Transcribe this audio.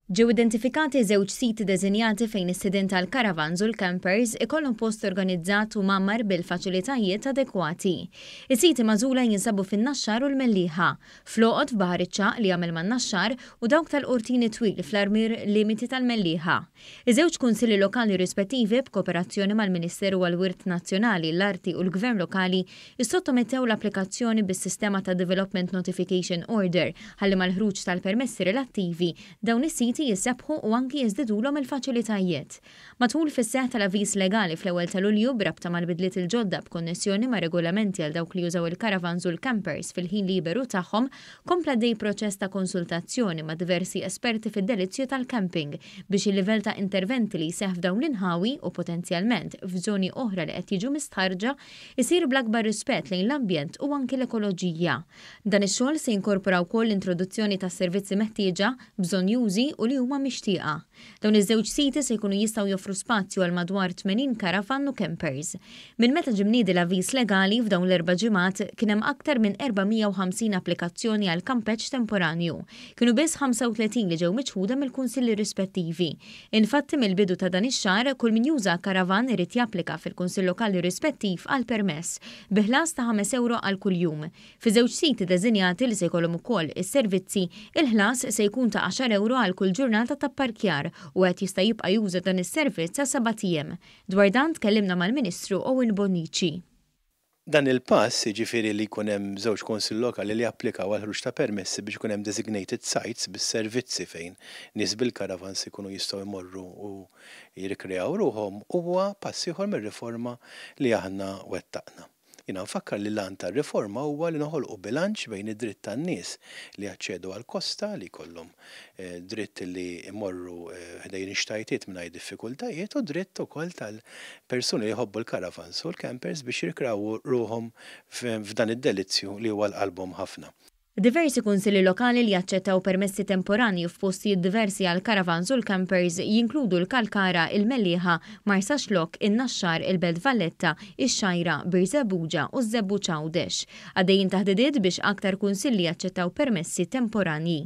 Ġew identifikati żewġ siti deżinjati fejn is-sidien tal-karavans u l-campers ikollhom post organizzat u mgħammar bil-faċilitajiet adekwati. Is-siti magħżula jinsabu fin-Naxxar u l-Mellieħa, fl-Għoqod f'Baħar iċ-Ċagħaq li jagħmel man-Naxxar u dawk tal-Qortin it-Twil fl-Armier limiti tal-Mellieħa. Iż-żewġ Kunsilli Lokali rispettivi b'kooperazzjoni mal-Ministeru għall-Wirt Nazzjonali, l-Arti u l-Gvern Lokali issottomettew l-applikazzjoni bis-sistema ta' Development Notification Order ħalli mal-ħruġ tal-permessi relattivi dawn is-siti jissebbħu u anki jiżdidulhom il-faċilitajiet. Mad-dħul fis-seħħ tal-avviż legali fl-ewwel ta' Lulju b'rabta mal-bidliet il-ġodda b'konnessjoni ma' regolamenti għal dawk li jużaw il-karavans u l-campers fil-ħin liberu tagħhom, kompla għaddej proċess ta' konsultazzjoni ma' diversi esperti fid-delizzju tal-camping biex il-livell ta' interventi li jseħħ f'dawn l-inħawi u potenzjalment f'żoni oħra li qed jiġu mistħarrġa isir bl-akbar rispett lejn l-ambjent u anki l-ekoloġija. Dan ix-xogħol se jinkorpora wkoll l-introduzzjoni tas-servizzi meħtieġa, bżonnjużi u li huma mixtieqa. Dawn iż-żewġ siti se jkunu jistgħu joffru spazju għal madwar 80 karavann u campers. Minn meta ġie mniedi l-avviż legali, f'dawn l-erba' ġimgħat, kien hemm aktar minn 450 applikazzjoni għal kampeġġ temporanju. Kienu biss 35 li ġew miċħuda mill-kunsilli rispettivi. Infatti mill-bidu ta' dan ix-xahar, kull min juża karavan irid japplika fil-Kunsill Lokali rispettiv għal permess, bi ħlas ta' ħames ewro għal kull jum. Fi żewġ siti deżinjati li se jkollhom ukoll is-servizzi, il-ħlas se jkun ta' għaxar ewro għal kull ġurnata ta' pparkjar u wieħed jista' jibqa' juża dan is-servizz għal sebat ijiem. Dwar dan tkellimna mal-Ministru Owen Bonnici. Dan il-pass, jiġifieri li jkun hemm żewġ Kunsill Lokali li japplikaw għall-ħruġ ta' permessi biex ikun hemm designated sites bis-servizzi fejn nies bil-caravans ikunu jistgħu jmorru u jirrikreaw ruħhom, huwa pass ieħor mir-riforma li aħna wettaqna. Jiena nfakkar li l-għan tar-riforma huwa li noħolqu bilanċ bejn id-dritt tan-nies li jaċċedu għall-kosta, li jkollhom dritt li jmorru ħdejn ix-xtajtiet mingħajr diffikultajiet u dritt ukoll tal-persuni li jħobbu l-caravans u l-campers biex jirkraw ruħhom f'dan id-delizzju li huwa għal qalbhom ħafna. Diversi kunsilli lokali li jaċċettaw permessi temporanji f'postijiet diversi għall-caravans u l-campers jinkludu l-Kalkara, il-Mellieħa, Marsaxlokk, in-Naxxar, il-Belt Valletta, ix-Xgħajra, Birżebbuġa u ż-Żebbuġ Għawdex. Għaddejjin taħdidiet biex aktar kunsilli jaċċettaw permessi temporanji.